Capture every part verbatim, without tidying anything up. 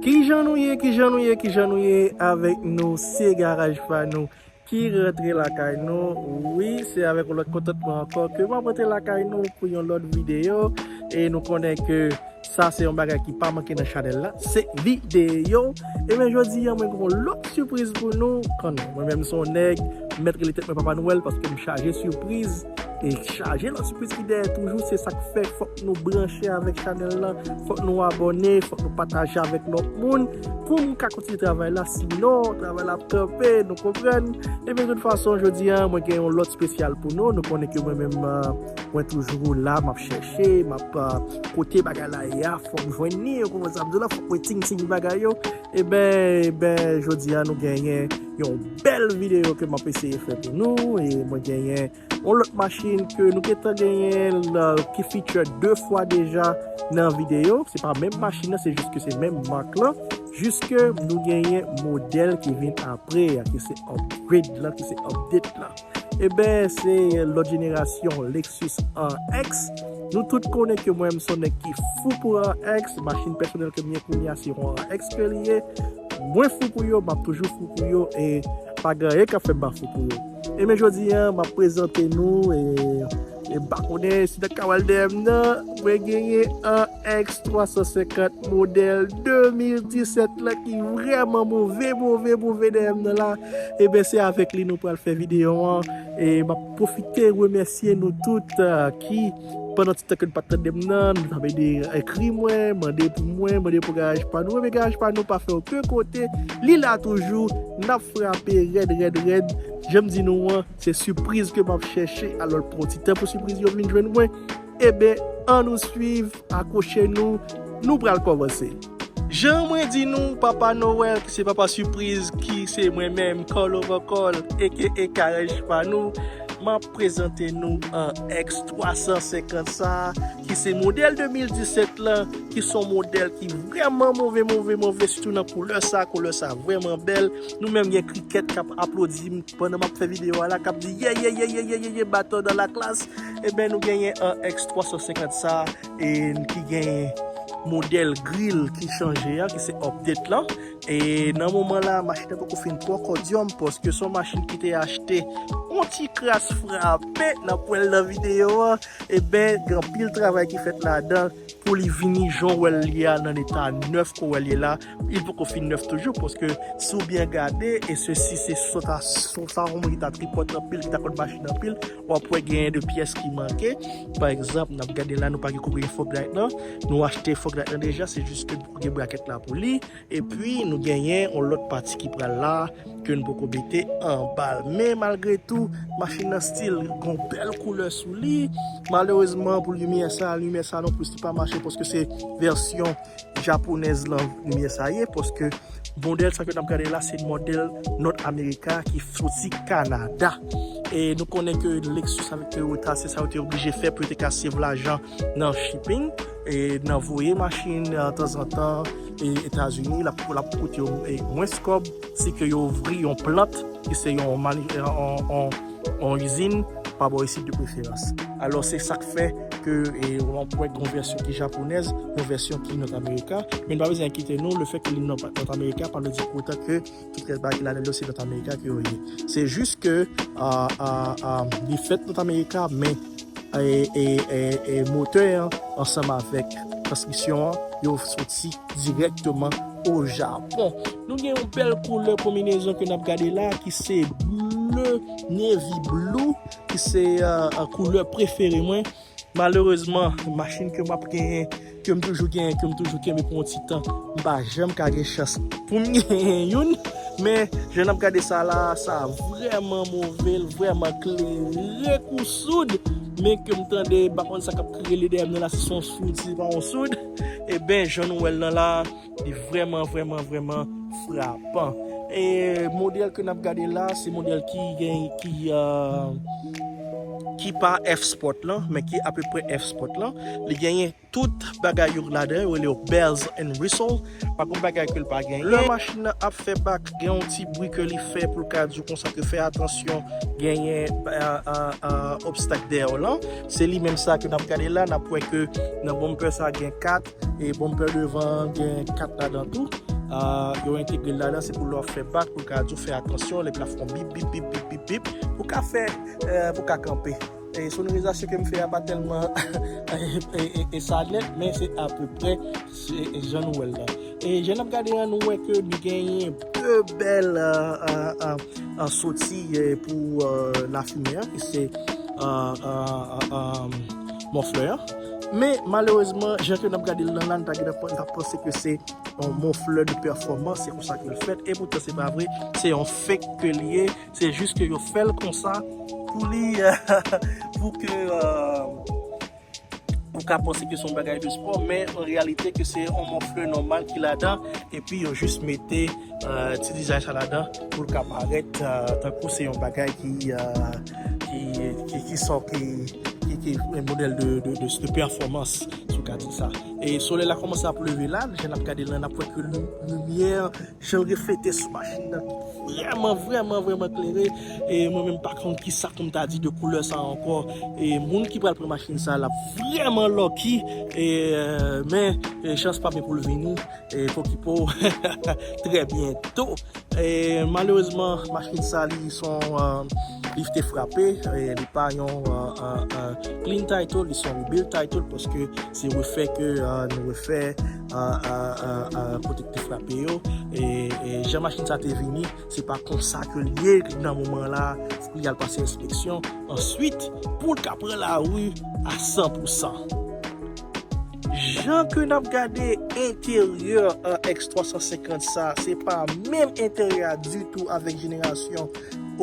Kijan nou ye, kijan nou ye, kijan nou ye avèk nou? Se garaj pa nou ki rantre lakay nou. Wi, se avèk yon lòt kontantman ankò ke m ap rantre lakay nou pou yon lòt videyo. E nou konnen ke sa se yon bagay ki pa manke nan chanèl la. Se videyo. E men jodi a, mwen gen yon lòt sipriz pou nou. Konnen, mwen menm se yon nèg, m mèt rele tèt mwen Papa Nwèl paske m chaje sipriz. E chaje lòt sipriz ki dèyè toujou, se sa k fè fòk nou branche avèk chanèl la, fòk nou abòne, fòk nou pataje avèk lòt moun pou m ka kontinye travay la, sinon travay la ap kanpe, nou konprann. Ebyen, tout fason, jodi a, mwen gen yon lòt espesyal pou nou. Nou konnen ke mwen menm, euh, mwen toujou la, m ap chèche, m ap, euh, kote bagay la ye a, fòk m jwenn li, ou konprann sa m di la, fòk mwen ting ting bagay yo. Ebyen, ebyen, jodi a, nou genyen yon bèl videyo ke m ap eseye fè pou nou, e mwen genyen yon lòt machin ke nou gentan genyen l, ki feature de fwa deja nan videyo. Se pa menm machin nan, se jis ke se menm mak lan. Jis ke nou genyen modèl ki vin apre a, ki se upgrade lan, ki se update lan. Ebyen, se lòt jenerasyon Lexus R X. Nou tout konnen ke mwen, m se yon nèg ki fou pou R X. Machin pèsonèl ke m gen kounye a, se yon R X ke li ye. Mwen fou pou yo, m ap toujou fou pou yo, e pa gen anyen k ap fè m pa fou pou yo. Ebyen, jodi a, m ap prezante nou, e, e m pa konnen si n ap ka wè l dèyè m nan, mwen genyen R X twa san senkant modèl de mil disèt la ki vrèman move, move, move dèyè m nan la. Ebyen, se avèk li nou pral fè videyo an. E m ap pwofite remèsye nou tout, euh, ki, pandan ti tan ke n pa t tande m nan, nou t ap ede ekri mwen, mande pou mwen, mande pou Garaj Pa Nou. Ebyen, Garaj Pa Nou pa fè okenn kote. Li la toujou, n ap frape rèd, rèd, rèd. Jan m di nou an, se sipriz ke m ap chèche. Alò, l pran ti tan pou sipriz yo vin jwenn mwen. Ebyen, ann nou swiv, akwoche nou, nou pral kòmanse. Jan mwen di nou, Papa Nwèl, ki se papa sipriz, ki se mwen menm, Call Over Call, A K A Garaj Pa Nou, m ap prezante nou R X twa san senkant sa, ki se modèl de mil disèt lan, ki se yon modèl ki vrèman move, move, move, sitou nan koulè sa, koulè sa vrèman bèl. Nou menm gen krikèt k ap aplodi m pandan m ap fè videyo a la, k ap di, "Ye, ye, ye, ye, ye, ye, ye, baton dans la classe." Ebyen, nou genyen R X twa san senkant sa, e ki gen modèl gri l ki chanje a, ki se update lan. E nan moman la, machin nan poko fin twò kòdyòm, paske se yon machin ki te achte yon ti kras frape, n ap wè l nan videyo a. Ebyen, gen anpil travay ki fèt ladan pou li vini jan w wè l ye a nan eta nèf ke w wè l ye la. Li poko fin nèf toujou, paske si w byen gade, e sesi se sou sa, sou sa yon moun ki ta tripòt anpil, ki ta konn machin anpil, w ap wè genyen de pyès ki manke. Pa egzanp, n ap gade la, nou pa gen kote fog light lan. Nou achte fog light lan deja, se jis ke nou gen brakèt la pou li. Epi, nou genyen yon lòt pati ki pral la, ke nou poko mete anba l. Men malgre tou, machin nan still gon bèl koulè sou li. Malerezman, pou limyè sa, limyè sa non plis li pa mache, paske se vèsyon japonèz lan limyè sa ye, paske modèl sa ke n ap gade la, se modèl North America ki soti Kanada. E nou konnen ke Lexus avèk Toyota, se sa yo te oblije fè pou yo te ka save lajan nan shipping, e nan voye machin, e, tanzantan, e, Etazini, l ap, l ap koute yo, e, mwens kòb si ke yo ouvri yon plant, ki se yon mani-, e, yon, yon, yon izin pa bò isit de preferans. Alò, se sa k fè ke, e, w ap wè yon vèsyon ki japonèz, yon vèsyon ki North America, men nou pa bezwen enkyete nou, lefètke li North America pa vle di pou otan ke tout rès bagay ki ladan yo se North America ke yo ye. Se jis ke, a, a, a, li fèt North America, men, e, e, e, e motè an ansanm avèk transmisyon an, yo soti dirèkteman o Japon. Nou gen yon bèl koulè konbinezon ke n ap gade la, ki se bleu, navy blue, ki se, a, a, koulè prefere mwen. Malerezman, machin ke m ap genyen, ke m toujou genyen, ke m toujou kenbe pou yon ti tan, m pa janm ka gen chans pou m genyen youn. Men, jan n ap gade sa la, sa vrèman move, l vrèman klere kou soud. Men ke m tande, m pa konn sa k ap rele dèyè m nan la, si se yon soud, si se pa yon soud. Ebyen, jan nou wè l nan la, li vrèman, vrèman, vrèman frapan. E modèl ke n ap gade la, se modèl ki gen, ki, euh, ki pa F Sport lan, men ki apeprè F Sport lan. Li genyen tout bagay yo ladan, yo rele yo bells and whistle. Pa gen bagay ke l pa genyen. Lè machin nan ap fè bak, gen yon ti bri ke li fè pou l ka di w konsa ke fè atansyon, genyen, euh, euh, euh, obstak dèyè w lan. Se li menm sa ke n ap gade la, n ap wè ke nan bumper sa gen kat, e bumper devan an gen kat ladan tou. Ah, yo entegre l ladan, se pou lè w ap fè bak, pou l ka di w fè atansyon, lè plafon bip, bip, bip, bip, bip, bip, pou ka fè, euh, pou ka kanpe. E sonorizasyon ke m fè a pa tèlman e, e, e, e sa nèt, men se apeprè se, e jan nou wè l la. E jan n ap gade an, nou wè ke li genyen de bèl, euh, euh, euh, euh, soti, euh, pou, euh, lafimen an, ki se, euh, euh, euh, euh, mòflè an. Men malerezman, jan ke n ap gade l lan la, n ta gen, n ta panse ke se yon mòflè de pèfòmans, se konsa ke l fèt. E poutan, se pa vre, se yon fake ke l ye. Se jis ke yo fè l konsa pou li, pou ke, euh, ou ka panse ke se yon bagay de spò, men an reyalite ke se yon mòflè nòmal ki ladan, epi yo jis mete, euh, ti dizay sa ladan pou l ka parèt, euh, tankou se yon bagay ki, euh, ki, ki, ki sò ki, ki, ki yon modèl de, de, de, de pèfòmans, si w ka di sa. E solèy la kòmanse ap leve la, jan n ap gade la, n ap wè ke li-, limyè, jan l reflete sou machin nan, vrèman, vrèman, vrèman klere. E mwen menm pa konn ki sa pou m ta di de koulè sa ankò. E moun ki pral pran machin sa, l ap vrèman lucky. E, euh, men, e chans pa men pou l vini. E pokipo, trè byento. E malerezman, machin sa, li son, euh, li te frape. E li pa yon, euh, euh, euh, clean title, li son rebuild title, paske se refè ke, euh, nou refè, euh, euh, euh, euh, kote ki te frape yo. E, e jan machin sa te vini, se pa konsa ke l ye nan moman la, fok li al pase enspeksyon. Answit, pou l ka pran lari a san pou san. Jan ke n ap gade enteryè, euh, X twa san senkant sa, se pa menm enteryè a ditou avèk jenerasyon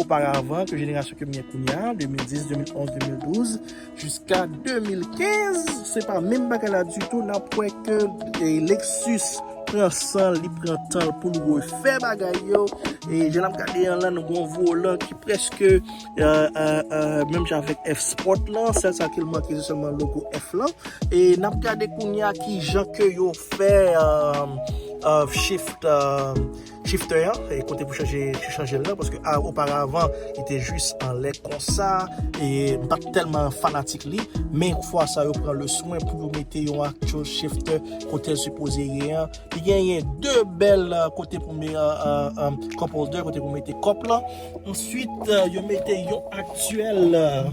oparavan, ke jenerasyon ke m gen kounye a, de mil dis, de mil onz, de mil douz, jiska de mil kenz, se pa menm bagay la ditou. N ap wè ke, e, Lexus pran san l, li pran tan l pou l refè bagay yo. E jan n ap gade an la, nou gon volan ki prèske, euh, euh, euh, menm jan avèk F Sport lan, sèl sa ke l manke, se sèlman logo F lan. E n ap gade kounye a ki jan ke yo fè, euh, euh, shift, euh, shifter an, e kote pou chanje, chanje l nan, paske a, oparavan, li te jis anlè konsa, e m pa t tèlman fanatik li, men fwa sa yo pran le swen pou yo mete yon actual shifter kote l sipoze ye an. Li genyen de bèl, euh, kote pou me-, euh, euh, euh, cup holder, kote pou mete kòp lan. Answit, euh, yo mete yon aktyèl, euh,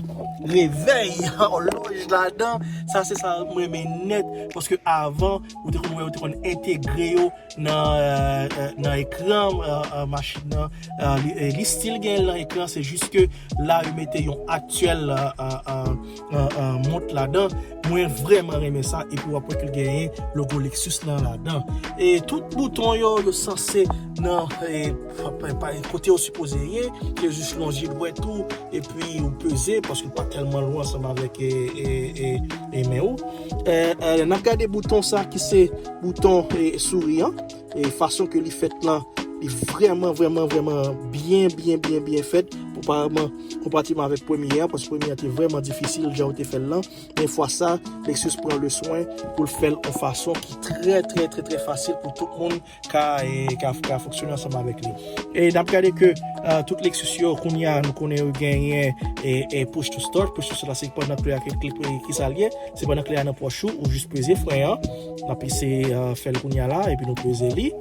revèy, òlòj ladan. Sa, se sa mwen renmen nèt, paske avan, ou te konn wè, ou te konn entegre yo nan, euh, euh, nan ekran, euh, euh, machin nan. Euh, li, euh, li still gen nan ekran, se jis ke la, yo mete yon aktyèl, euh, euh, euh, euh, euh, mont ladan. Mwen vrèman renmen sa, epi w ap wè ke l genyen logo Lexus lan ladan. E tout bouton yo, yo sanse nan, e, pa, pa, pa, kote yo sipoze ye, ke jis lonje dwèt ou, epi ou peze, paske l pa tèlman lwen ansanm avèk, e, e, e, e men ou. E, e, n ap gade bouton sa ki se bouton, e, souri an. E fason ke li fèt lan, li vrèman, vrèman, vrèman byen, byen, byen, byen fèt. Konparman, konpartiman avèk premye an, paske premye an te vrèman difisil, jan yo te fè l lan. Men fwa sa, Lexus pran le swen pou l fè l yon fason ki trè, trè, trè, trè fasil pou tout moun ka, e, ka, ka fonksyone ansanm avèk li. E n ap gade ke, e, tout Lexus yo, kounye a, nou konnen yo genyen, e, e push to start. Push to start la, se pandan kle a ki, ki, ki sa l ye. Se pandan kle a nan pòch ou, ou jis peze fren an. N ap eseye, e, fè l kounye a la, epi nou peze li.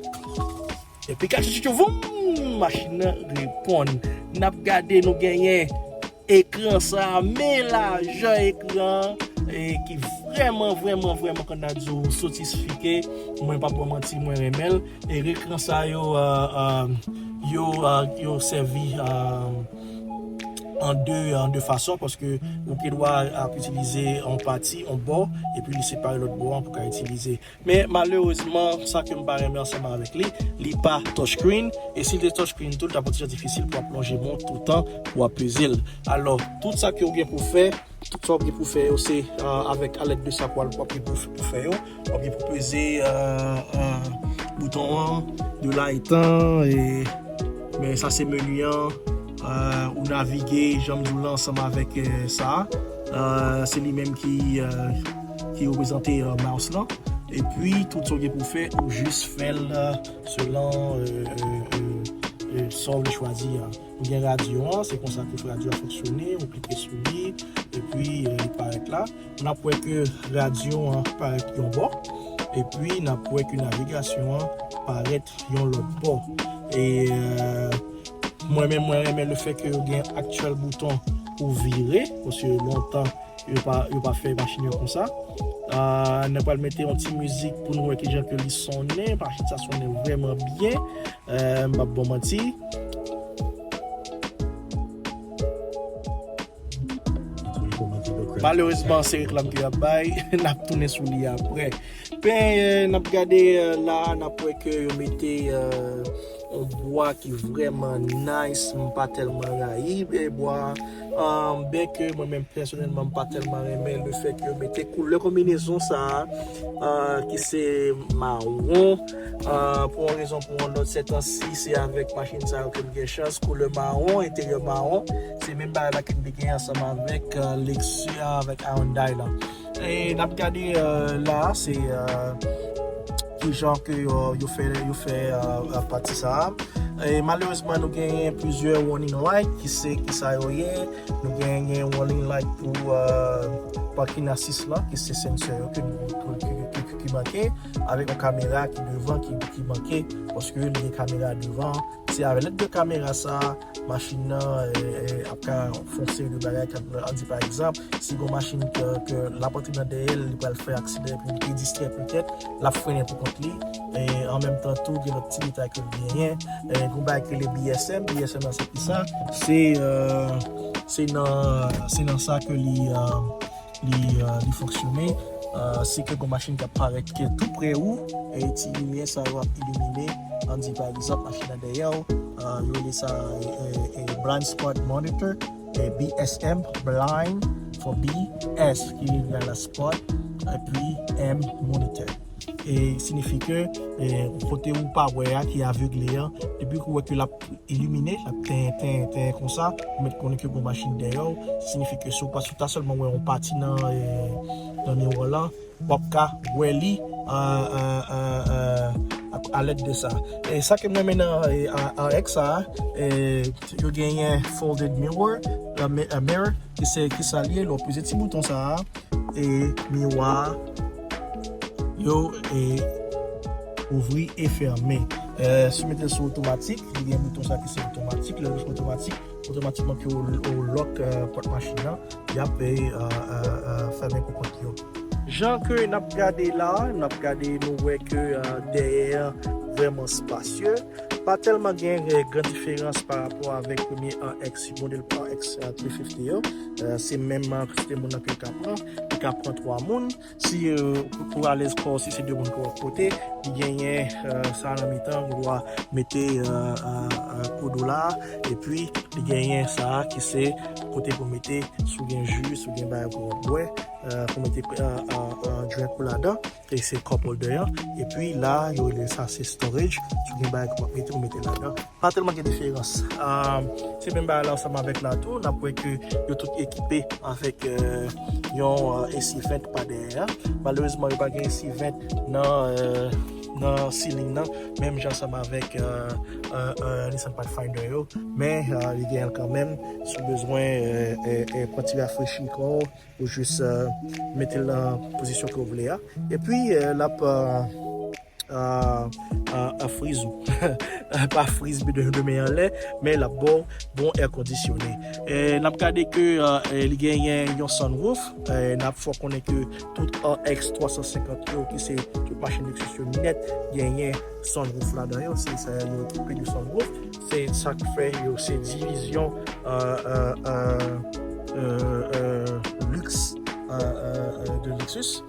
Epi ka tchou tchou voum, machin nan reponn. N ap gade, nou genyen ekran sa, men lajè ekran, e ki vrèman, vrèman, vrèman, konn ta di w, sotisfike. Mwen p ap ba w manti, mwen renmen l. E ekran sa yo, e, e, yo, e, yo sèvi, e, an de, an de fason, paske ou gen dwa ap itilize yon pati, yon bò, epi li separe lòt bò an pou ka itilize. Men malerezman, sa ke m pa renmen ansanm avèk li, li pa touchscreen. E si l te touchscreen tou, li t ap yon ti jan difisil pou w ap lonje men w toutan pou w ap peze l. Alò, tout sa ke w gen pou fè, tout sa w gen pou fè yo, se, e, avèk alèd de sa pou w ap gen pou, pou fè yo. W ap gen pou peze, e, e, bouton an, de la etan, e, men sa se meni an, e, ou navige, jan m di w la, ansanm avèk, e, sa. E, se li menm ki, e, ki reprezante, e, mouse lan. Epi, tout sa w gen pou fè, ou jis fè l, e, selon, e, e, e, e, sa w vle chwazi an. Ou gen radyo an, se konsa ke radyo a fonksyone, ou klike sou li, epi, e, li parèt la. N ap wè ke radyo an parèt yon bò. Epi n ap wè ke navigasyon an parèt yon lòt bò. E euh, mwen menm mwen renmen le fè ke yo gen aktyèl bouton pou vire, paske lontan yo pa, yo pa fè machin yo konsa. Euh, n ap pral mete yon ti mizik pou nou wè kijan ke li sonnen. Machin sa sonnen vrèman byen. Euh, m p ap bon manti. Malerezman, se reklam ke y ap bay. N ap tounen sou li apre. Men, euh, n ap gade euh, la, n ap wè ke yo mete euh, yon bwa ki vrèman nice. M pa tèlman rayi e bwa. Euh, byenke mwen menm pèsonèlman, m pa tèlman renmen le fè ke yo mete koulè konbinezon sa a, euh, ki se mawon. Euh, pou yon rezon, pou yon lòt, sètansi, se avèk machin sa yo ke m gen chans. Koulè mawon, enteryè mawon, se menm bagay la ke m te gen ansanm avèk euh, Lexus, avèk Hyundai la. E n ap gade euh, la, se euh, kijan ke yo, yo fè, yo fè euh, euh, pati sa a. E malerezman, nou genyen plizyè warning light, ki se ki sa yo ye. Nou genyen warning light pou euh, parking assist la, ki se sensè yo ke nou, ki, ki, ki, ki manke, avèk yon kamera ki devan ki, ki manke, paske li gen kamera devan. Se avèk lèd de kamera sa, machin nan euh, euh, ap ka fè yon seri de bagay k ap, an di pa egzanp, si gon machin ke, ke l ap antre nan dèyè l, li pral fè aksidan epi li te distrè petèt, l ap frennen pou kont li. E an menm tan tou, gen lòt ti detay ke l genyen. E gon bagay ki rele B S M, B S M nan se ki sa? Se euh, se nan, se nan sa ke li euh, li, euh, li fonksyone. Euh, si ke gon machin k ap parèt ke tou pre ou, e ti limyè sa yo ap ilimine, an di pa egzanp machin nan dèyè w, euh, yo rele sa euh, euh, blind spot monitor, e B S M, blind for B S, ki vin la spot, epi M monitor. E siyifi ke euh, kote ou pa wè a ki avegle an, depi ke ou wè ke l ap ilimine, l ap ten, ten, ten konsa, ou mèt konnen ke gon machin dèyè w, siyifi ke si w pa, si w ta sèlman wè yon pati nan, euh, nan miwa lan, w ap ka wè li euh, euh, euh, euh, a, a lèd de sa. E sa ke m renmen nan euh, a- R X sa, euh, yo genyen folded mirror, euh, mi- euh, mirror, ki se ki sa l ye, lè w peze ti bouton sa, e miwa yo e ouvri e fèmen. Euh, si w mete l sou otomatik, li gen bouton sa ki se otomatik, lè l sou otomatik, otomatikman ke w, w lòk euh, pòt machin nan, y ap euh, euh, euh, fèmen pou kont yo. Jan ke n ap gade la, n ap gade, nou wè ke euh, dèyè an vrèman spasye. Pa tèlman gen euh, gran diferans pa rapò avèk premye R X, modèl R X euh, three fifty yo. Euh, se menm euh, kantite moun nan ke l ka pran. Li ka pran twa moun. Si euh, pou, pou alèz kò w, si se de moun ke w ap pote, li genyen euh, sa nan mitan, ou dwa mete euh, euh, euh, koud ou la, epi li genyen sa ki se kote pou mete, si w gen ji, si w gen bagay pou w ap bwè, euh, pou mete euh, euh, euh, drink ou ladan, e se cup holder an, epi la, yo rele sa se storage, si w gen bagay ke w ap mete, ou mete ladan. Pa tèlman gen diferans. Um, se menm bagay la ansanm avèk la tou, n ap wè ke yo tout ekipe avèk euh, yon euh, A C vent pa dèyè. Malerezman, yo pa gen A C vent nan euh, nan ceiling nan, menm jan ansanm avèk euh, euh, euh, Nissan Pathfinder yo, men euh, li gen l kanmenm. Si w bezwen euh, euh, euh, pran ti rafrechi kò w, ou jis euh, mete l nan pozisyon ke w vle a. Epi euh, l ap euh, euh, euh, euh, friz ou. Pa friz de, de men anlè, men l ap ba w bon air conditionné. E n ap gade ke euh, euh, li genyen yon sunroof. E n ap fè w konnen ke tout R X twa san senkant yo, ki se tout machin Lexus yo nèt, genyen sunroof ladan yo. Se sa yo ekipe de sunroof. Se sa k fè yo se divizyon euh, euh, euh, euh, euh, luxe euh, euh, euh, de Lexus.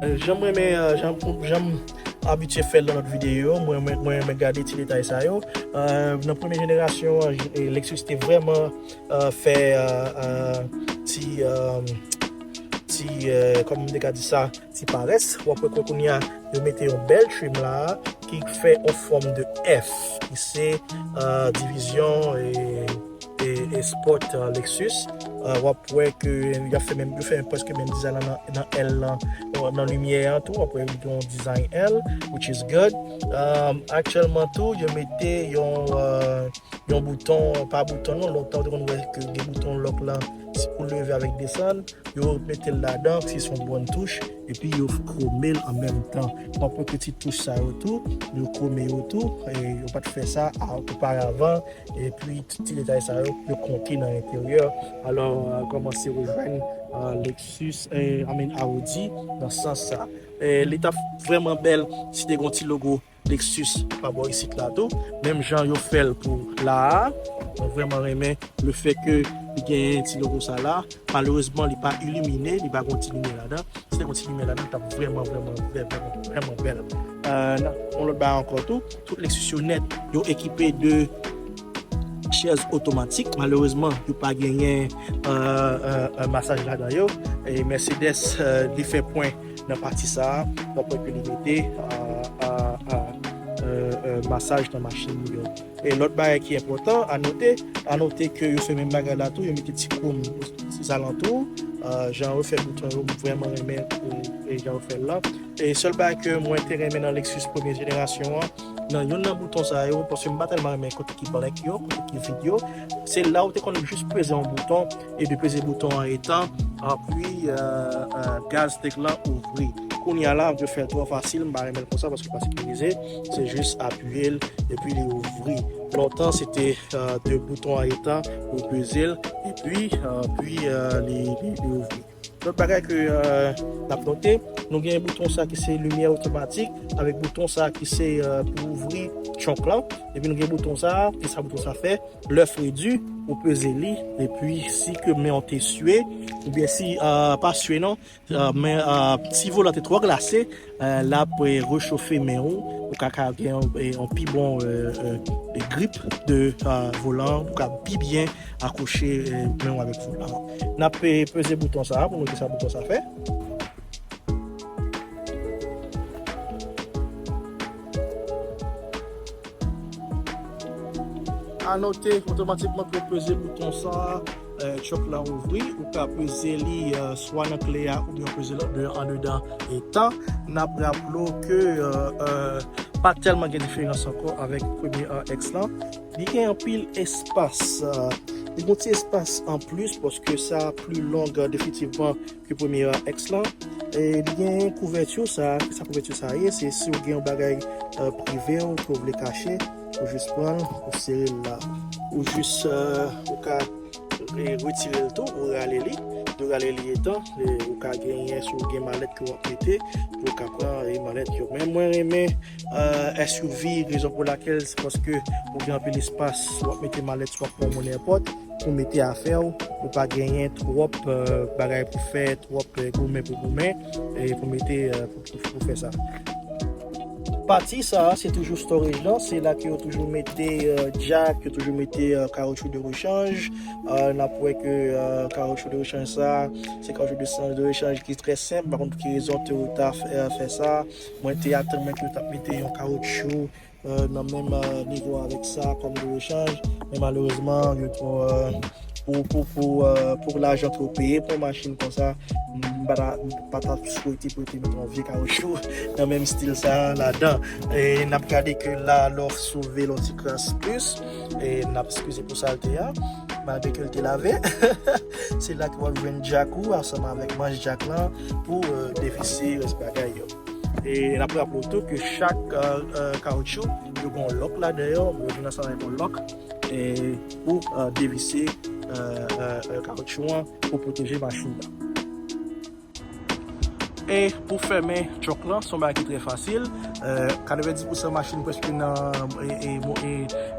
Euh, jan m renmen, euh, jan, jan m abitye fè l nan lòt videyo, mwen, mwen, mwen renmen gade ti detay sa yo. Euh, nan premye jenerasyon an, j- e Lexus te vrèman euh, fè euh, euh, ti, euh, ti euh, kòman m te ka di sa, ti parès. W ap wè kounye a, yo mete yon bèl trim la, ki fè yon fòm de F, ki se euh, divizyon e, e, e sport euh, Lexus. Euh, w ap wè ke y ap fè menm, yo fè prèske menm dizayn la nan, nan L lan, nan, nan limyè an tou. W ap wè li gen yon dizayn L, which is good. Um, aktyèlman tou, yo mete yon euh, yon bouton, pa bouton non, lontan ou te konn wè ke gen bouton lock lan, se pou leve avèk desann, yo mete l ladan, se yon bòn touch, epi yo krome l an menm tan. W ap wè ke ti touch sa yo tou, yo krome yo tou, e yo pa t fè sa a, oparavan, epi tout ti detay sa yo, yo konte nan enteryè. Alò, euh, kòmanse rejwenn, euh, Lexus, eh, I mean, Audi, nan sans sa. Eh, li t ap vrèman bèl si te gon ti logo Lexus pa bò isit la tou. Menm jan yo fè l pou la a, mwen vrèman renmen le fè ke li genyen ti logo sa la. Malerezman, li pa ilimine, li pa gon ti limyè ladan. Si te gon ti limyè ladan, li t ap vrèman, vrèman, vrèman, vrèman bèl. Euh, nan, yon lòt bagay ankò tou, tout Lexus yo nèt, yo ekipe de chèz otomatik. Malerezman, yo pa genyen, euh, euh, euh, masaj ladan yo. E Mercedes, euh, li fè pwen nan pati sa a, w ap wè ke li mete, euh, euh, euh, euh, euh, masaj nan machin yo. E lòt bagay ki enpòtan a note, a note ke yo fè menm bagay la tou, yo mete ti koum ozalantou, euh, jan yo fè bouton yo, m vrèman renmen, euh, e jan yo fè l la. E sèl bagay ke mwen te renmen nan Lexus premye jenerasyon an, nan youn nan bouton sa yo, paske m pa tèlman renmen kote ki blank yo, kote ki vid yo, se la ou te konn jis peze yon bouton, e de peze bouton an etan, anpi, euh, euh, gaz tank lan ouvri. Kounye a la, yo fè l twò fasil, m pa renmen l konsa paske pa sekirize, se jis apiye l, epi li ouvri. Lontan, se te, euh, de bouton an etan, ou peze l, epi, euh, pi, euh, li, li, li ouvri. Lòt bagay ke, euh, n ap note, nou gen bouton sa ki se limyè otomatik, avèk bouton sa ki se, euh, pou ouvri trunk lan. Epi nou gen bouton sa, ki sa bouton sa fè? Lè fredi, ou peze li, epi si ke men w te sye, oubyen si, euh, pa sye non, euh, men, euh, si volan te twò glase, euh, l ap, euh, rechofe men w, ou ka, ka gen yon, euh, yon pi bon, euh, euh, grip de, euh, volan, ou ka pi byen akwoche, euh, men w avèk volan. N ap, euh, peze bouton sa a pou nou di sa bouton sa fè. A note, otomatikman ke w peze bouton sa a, euh, trunk lan ouvri, ou ka peze li, euh, swa nan kle a oubyen w peze l de andedan etan. N ap raple w ke, euh, euh, pa tèlman gen diferans ankò avèk premye, euh, X lan. Li gen anpil espas, euh, li gen ti espas an plis paske sa pli long, euh, definitivman ke premye, euh, X lan. E li gen kouvèti sa, ki sa kouvèti sa ye, se si w gen yon bagay, euh, prive w ke w vle kache, ou jis pran l, ou sere l la. Ou jis, euh, ou ka, e, retire l tou, ou rale li. De rale li etan, e, ou ka genyen, si w gen malèt ke w ap mete, pou w ka pran, e, malèt yo. Men mwen renmen, euh, S U V, rezon pou lakèl, se paske ou gen anpil espas, w ap mete malèt, w ap pran moun nenpòt, pou mete afè w, ou pa genyen twòp, euh, bagay pou fè, twòp, euh, goumen pou goumen, e pou mete, euh, pou, pou, pou fè sa. Pati sa a, se toujou storage lan, se la ke yo toujou mete, euh, jack, yo toujou mete, euh, kawoutchou de rechanj. Euh, n ap wè ke, euh, kawoutchou de rechanj sa a, se kawoutchou de, de rechanj ki trè senp, pa kont ki rezon Toyota fè, fè sa. Mwen te atann mwen ke yo t ap mete yon kawoutchou euh, nan menm, euh, nivo avèk sa kòm de rechanj, men malerezman, yo twò, euh, pou, pou, pou, euh, pou lajan ke w peye pou yon machin konsa, m pa ta, m pa ta swete pou yo te mete yon vye kawoutchou nan menm stil sa a ladan. E n ap gade ke la, lè w sove l yon ti kras plis, e n ap eskize pou salte a, malgre ke l te lave. Se la ke w ap jwenn jack ou ansanm avèk manch jack lan pou, euh, devise rès bagay yo. E n ap raple w tou ke chak, euh, euh, kawoutchou, yo gen yon lòk ladan yo, yo vin ansanm avèk yon lòk, e pou, euh, devise, euh, euh, euh, kawoutchou an pou pwoteje machin nan. E pou fèmen trunk lan, se yon bagay ki trè fasil. Euh, katrevenndis pousan machin prèske nan, e, e, e,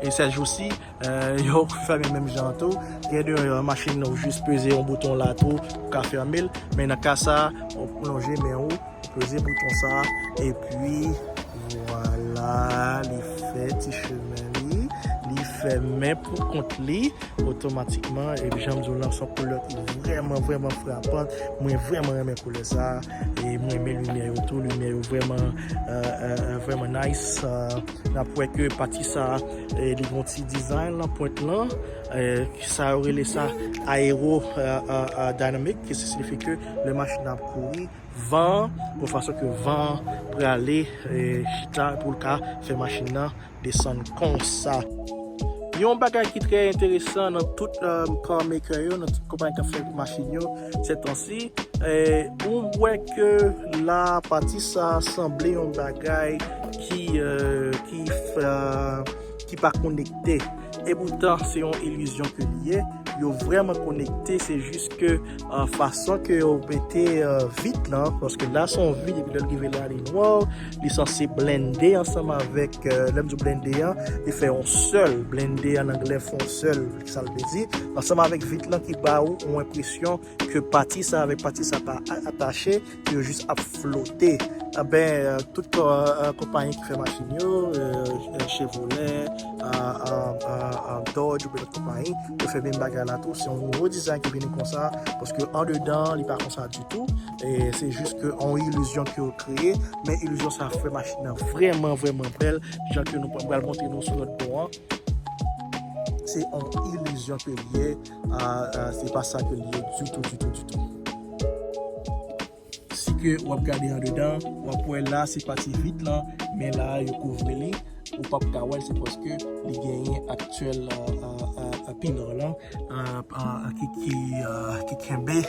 e sèjousi, euh, yo fèmen menm jan tou. Gen de, euh, machin ou jis peze yon bouton la tou, ou ka fèmen l. Men nan ka sa, ou plonje men ou, peze bouton sa, epi vwala, li fè ti chemen li, li fèmen pou kont li otomatikman. Epi jan m di w lan, se yon koulè ki vrèman, vrèman frapan. Mwen vrèman renmen koulè sa, e mwen renmen limyè yo tou, limyè yo vrèman, euh, euh, euh, vrèman nice. Euh, n ap wè ke pati sa, e li gon ti design lan pwent lan, euh, sa yo rele sa aero, euh, euh, euh, dynamic, ki siyifi ke lè machin nan ap kouri, van an, yon fason ke van an prale, e, chita pou l ka fè machin nan desann konsa. Yon bagay ki trè enteresan nan tout uh, car maker yo, nan tout konpayi k ap fè machin yo, se tansi, eh, ou wè ke la pati sa sanble yon bagay ki, uh, ki, uh, ki pa konekte. E poutan, se yon ilizyon ke li ye. Yo vrèman konekte, se jis ke uh, fason ke yo mete uh, vit lan, paske la se yon vit, epi lè l rive la, li nwa, li sanse blende ansanm avèk, uh, lè m di blende an, li fè yon sèl, blende an anglè fè yon sèl, ki sa l vle di, ansanm avèk vit lan ki ba ou yon enpresyon ke pati sa avèk pati sa pa atache, yo jis ap flote. Enben, tout konpayi ki fè machin yo, Chevrolet, Dodge oubyen lòt konpayi, yo fè menm bagay la tou. Se yon nouvo dizay ki vini konsa, paske andedan li pa konsa ditou. E se jis ke yon ilizyon ke yo kreye, men ilizyon sa fè machin nan vrèman, vrèman bèl, jan ke nou pral montre nou sou lòt bò an. Se yon ilizyon ke li ye, se pa sa ke li ye ditou, ditou, ditou. Si ke w ap gade andedan, w ap wè la se pati vit lan, men la yo kouvri li, ou p ap ka wè l, se paske li genyen aktyèl pinon lan ki, ki, ki kenbe,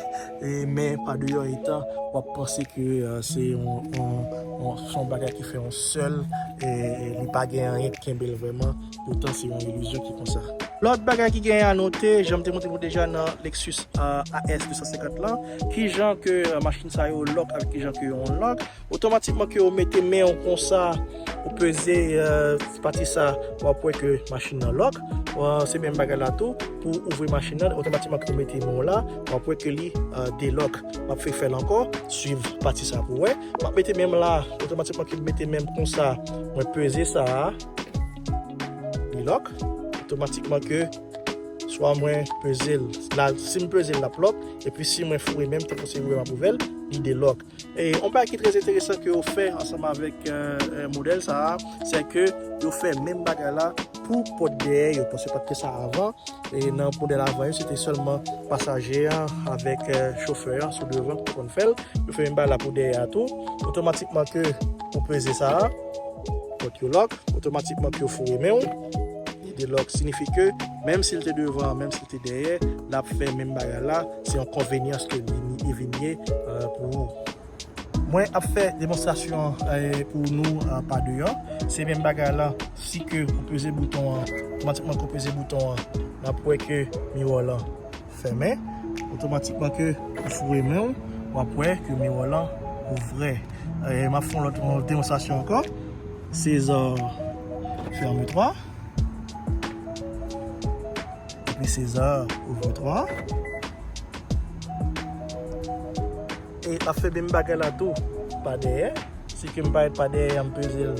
men pa deyò etan w ap panse ke se yon, yon, yon, se yon bagay ki fè yon sèl, li pa gen anyen ki kenbe l vrèman, poutan se yon ilizyon ki konsa. Lòt bagay ki genyen a note, jan m te montre nou deja nan Lexus uh, A S de san senkant lan, kijan ke uh, machin sa yo lòk avèk kijan ke yo lòk. Otomatikman ke ou mete men w konsa, ou peze uh, pati sa, w ap wè ke machin nan lòk. Uh, se menm bagay la tou, pou ouvri machin nan, otomatikman ke ou mete men w la, w ap wè ke li uh, delòk. M ap fè fè l ankò, swiv pati sa pou wè. M ap mete men m la, otomatikman ke m mete men m konsa, mwen peze sa a. Li lòk, otomatikman ke swa mwen peze l, la, si m peze l, l ap lòk, epi si mwen foure men m, tankou se ouvè m ap ouvè l, li delòk. E yon bagay ki trè enteresan ke yo fè ansanm avèk uh, modèl sa a, se ke yo fè menm bagay la pou pòt dèyè yo, paske pa t gen sa avan. E nan modèl avan yo, se te sèlman pasaje a avèk uh, chofè a sou devan ki konn fè l. Yo fè menm bagay la pou dèyè a tou. Otomatikman ke ou peze sa a, pòt yo lòk, otomatikman ke ou foure men w. Li delòk siyifi ke, menm si l te devan, menm si l te dèyè, l ap fè menm bagay la. Se yon konvenyans ke li, li vin ye uh, pou ou. Mwen ap fè demonstrasyon uh, pou nou uh, pa deyò. Se menm bagay la, si ke ou peze bouton an, otomatikman ke ou peze bouton an, n ap wè ke miwò lan fèmen. Otomatikman ke ou foure men w, w ap wè ke miwò lan ouvè. E m ap fè yon lòt yon demonstrasyon ankò. César, ferme trois. Epi César, ouvre trois. E l ap fè menm bagay la tou pa dèyè. Si ke m parèt pa dèyè, m peze l,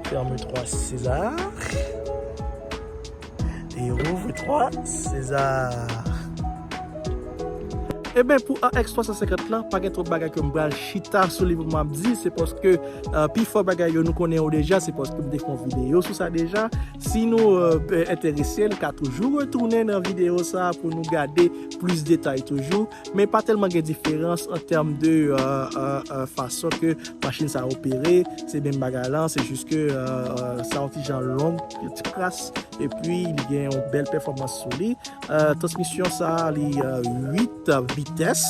ferme trois César. E ouvre trois César. Ebyen, pou A X twa san senkant lan, pa gen twòp bagay ke m pral chita sou li pou m ap di, se paske uh, pifò bagay yo nou konnen yo deja, se paske m te fè yon videyo sou sa deja. Si nou uh, enterese, nou ka toujou retounen nan videyo sa pou nou gade plis detay toujou. Men pa tèlman gen diferans an tèm de uh, uh, uh, fason ke machin sa opere, se menm bagay lan, se jis ke uh, uh, sa yon ti jan long, yon ti kras, epi li gen yon bèl pèfòmans sou li. Uh, transmisyon sa li uh, uit vitès,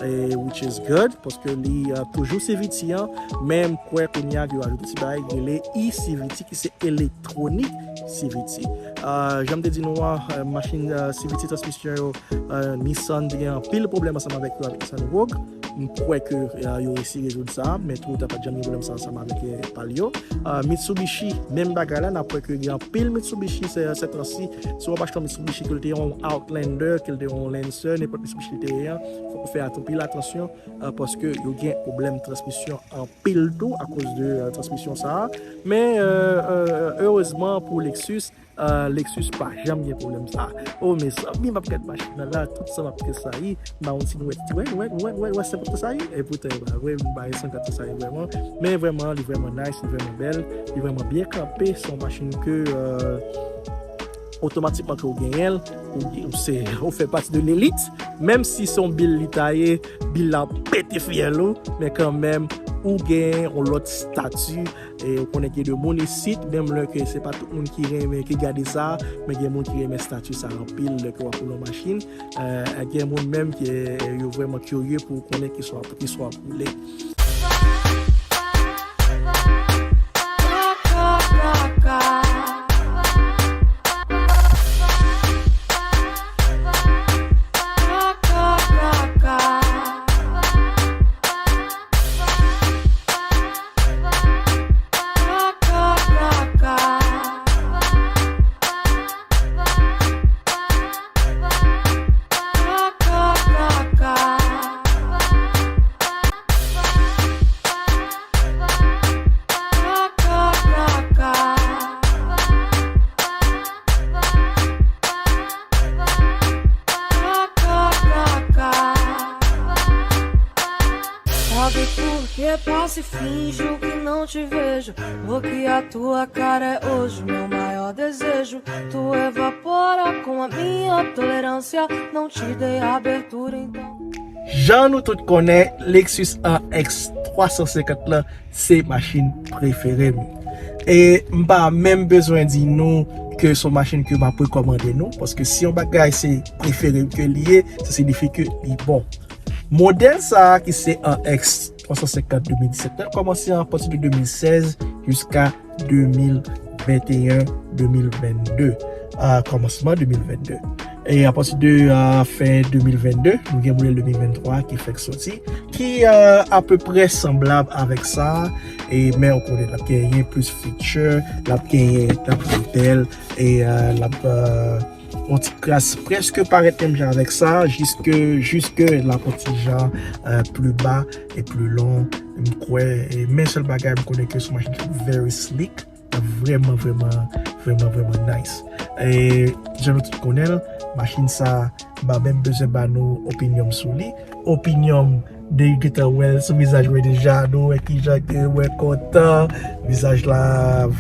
eh, which is good, paske li uh, toujou C V T an, men m kwè kounye a yo ajoute ti bagay ki rele e-C V T, ki se elektwonik C V T. Uh, jan m te di nou an, uh, machin uh, C V T transmisyon yo, uh, Nissan te gen anpil pwoblèm ansanm avèk yo, avèk Nissan Rogue. M kwè ke uh, yo resi rezoud sa, men twoutan pa t janm gen pwoblèm sa ansanm avèk uh, Palio. Uh, Mitsubishi, menm bagay la, n ap wè ke gen anpil Mitsubishi se, se tansi. Si w ap achte yon Mitsubishi, ke l te yon Outlander, ke l te yon Lancer, nenpòt Mitsubishi l te ye an, fòk ou fè anpil atansyon uh, paske yo gen pwoblèm transmisyon anpil tou akoz de uh, transmisyon sa a. Men uh, uh, erezman pou Lexus, uh, Lexus pa janm gen pwoblèm sa a. Oh, mezanmi, m ap gad machin nan la, tout sa m ap tresayi. M pa konn si nou wè, wè, wè, wè, wè, wè, se pou tresayi. E poutan, e pa vre, m pa gen san ka tresayi vrèman. Men vrèman, li vrèman nice, li vrèman bèl, li vrèman byen kanpe. Se yon machin ke uh, otomatikman ke ou genyen l, ou, ou, se, ou fè pati de lelit. Menm si se yon bil li ta ye, bil la pete fyèl ou, men kanmenm, ou gen yon lòt stati, e ou konnen gen de moun isit, menm lè ke se pa tout moun ki renmen, ki gade sa, men gen moun ki renmen stati sa anpil, lè ke w ap woule yon machin, e, gen moun menm ke yo vrèman kirye pou konnen ki sa w ap, ki sa w ap woule. Sabe por que passa e finjo que não te vejo? Porque a tua cara é hoje meu maior desejo. Tu evapora com a minha tolerância. Não te dei abertura, então. Jan nou tout konnen, Lexus R X twa san senkant lan se machin prefere m. E m pa menm bezwen di nou ke se yon machin ke m ap rekòmande nou, paske si yon bagay se prefere m ke li ye, sa siyifi ke li bon. Modèl sa a ki se R X twa san senkant de mil disèt lan, kòmanse apati de de mil sèz jiska de mil venteyen, de mil vennde, a kòmansman de mil vennde. E apati de, a, fen de mil vennde, nou gen modèl de mil venntwa ki fèk soti, ki, a, apeprè sanblab avèk sa, e, men ou konnen l ap genyen plis feature, l ap genyen, l ap pi bèl, e, a, l ap, a, yon ti kras prèske parèt menm jan avèk sa, jiske, jiske l ap yon ti jan, a, pli ba e pli lon, m kwè, e, men sèl bagay m konnen ke se yon machin ki very slick, vrèman, vrèman, vrèman, vrèman nice. E, jan nou tout konnen l, machin sa, m pa menm bezwen ba nou opinyon m sou li. Opinyon m, de gentan wè l sou vizaj mwen deja, nou wè kijan ke mwen kontan. Vizaj la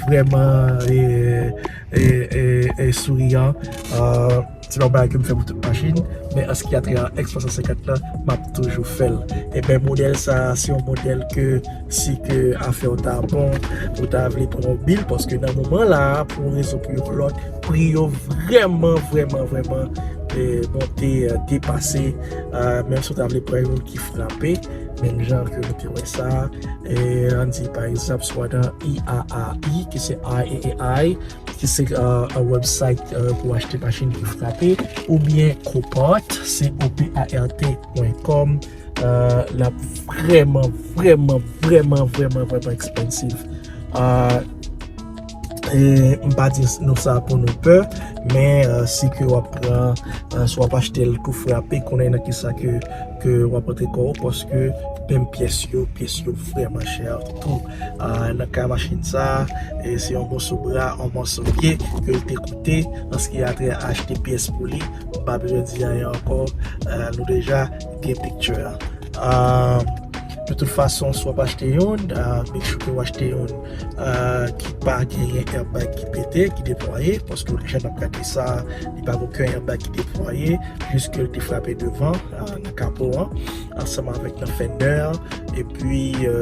vrèman, e, e, e, e souriyan. A, se pa yon bagay ke m fè pou tout machin, men an ce qui a trait a R X twa san senkant lan, m ap toujou fè l. Ebyen, modèl sa a, se yon modèl ke si ke afè w ta bon, ou ta vle pran yon bil, paske nan moman la a, pou yon rezon pou yon lòt, pri yo vrèman, vrèman, vrèman, e, monte, e, depase, e, menm si w ta vle pran youn ki frape, menm jan ke nou te wè sa, e, ann di, pa egzanp, swa nan I A A I, ki se I A A I, ki se, e, yon website, e, pou achte machin ki frape, oubyen Copart, C O P A R T pwen com, e, l ap vrèman, vrèman, vrèman, vrèman, vrèman expensive. E, e, m pa di nou sa pou nou pè, men, e, si ke w ap pran, e, si w ap achte l tou frape, konnen nan kisa ke ke w ap antre kò w, paske menm pyès yo, pyès yo vrèman chè tou. A, nan ka machin sa, e, se yon moso bra, yon moso pye ke l te koute, an ce qui a trait a achte pyès pou li, m pa bezwen di anyen ankò, e, nou deja gen picture a. A, de tout fason, si w ap achte youn, a, make sure ke w achte youn, a, ki pa genyen airbag ki pete, ki deplwaye, paske jan n ap gade sa, li pa gen okenn airbag ki deplwaye, jis ke l te frape devan, a, nan kapo an, ansanm avèk nan fender, epi, e,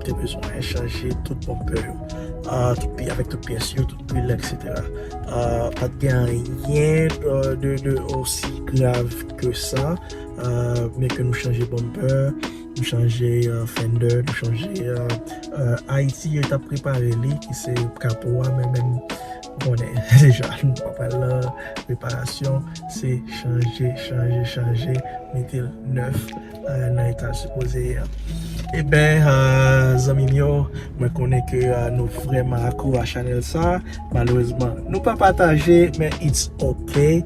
te bezwen chanje tout bumper yo, a, tout pi-, avèk tout pyès yo, tout pil, et cetera. A, pa t gen anyen, e, de, de osi grav ke sa, e, men ke nou chanje bumper, nou chanje, e, fender, nou chanje, e, e, Ayiti, yo t ap repare li, ki se kapo a, men menm, ou konnen deja, nou pa pral nan reparasyon, se chanje, chanje, chanje, mete l nèf, e, nan eta l sipoze ye a. Eben, e, zanmi m yo, mwen konnen ke, e, nou vrèman akro a chanèl sa. Malerezman, nou pa pataje, men it's ok.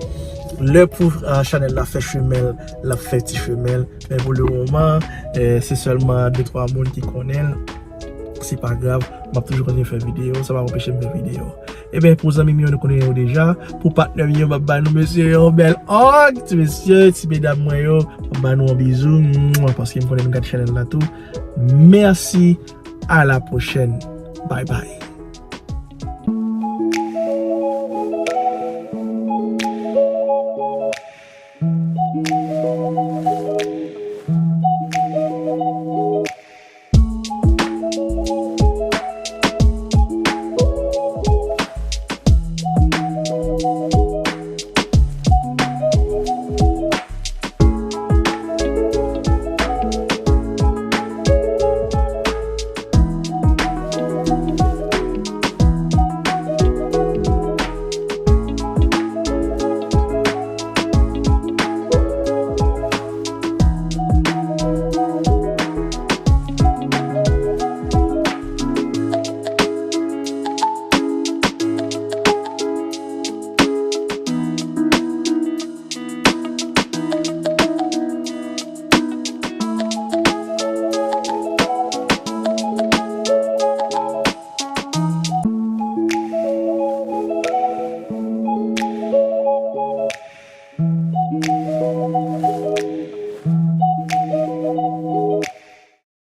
Lè pou, e, chanèl la fè chemen l, l ap fè ti chemen l. Men pou le moman, e, se sèlman de twa moun ki konnen l. Se pa grav, m ap toujou kontinye fè videyo, sa pa anpeche m fè videyo. Eben, pou zanmi m yo, nou konnen yo deja. Pou patnè m yo, m ap ba nou mesye yon bèl hug, ti mesye, ti medam mwen yo, m ap ba nou yon bizou, mwa, paske m konnen nou gade chanèl la tou. Mèsi, a la pwochèn. Bye bye.